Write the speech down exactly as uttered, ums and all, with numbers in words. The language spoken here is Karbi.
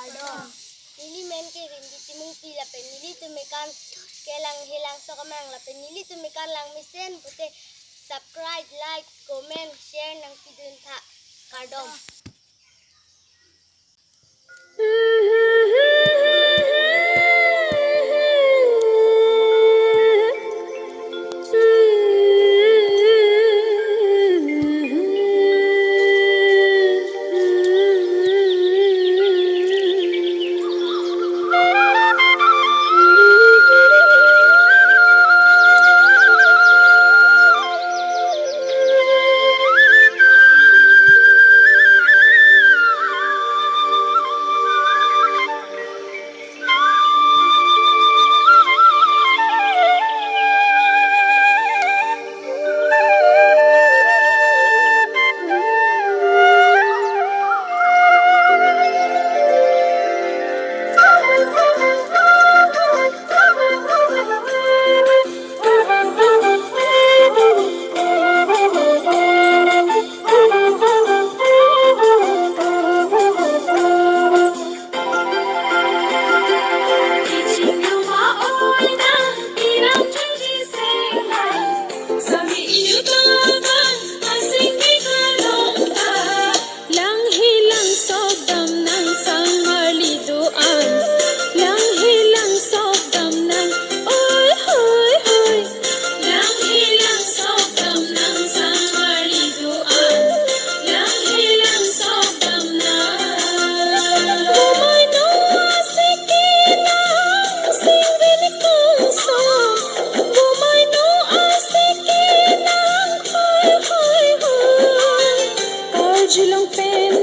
Kardom. Neli men ke Rinti Timungpi lapen nelitum ekan ke Langhe Langso Kamang lapen nelitum ekan langmesen pute subscribe, like, comment, share nangpidun tha. Kardom. Langhe langso dam nang sangmarli do-an. Langhe langso dam nang, oi, hoi, hoi. Langhe langso dam nang sangmarli do-an. Langhe langso dam nang. Bomai no asiki nang singvin kongsom. Bomai no asiki nang, hoi, hoi, hoi. Karjulong pen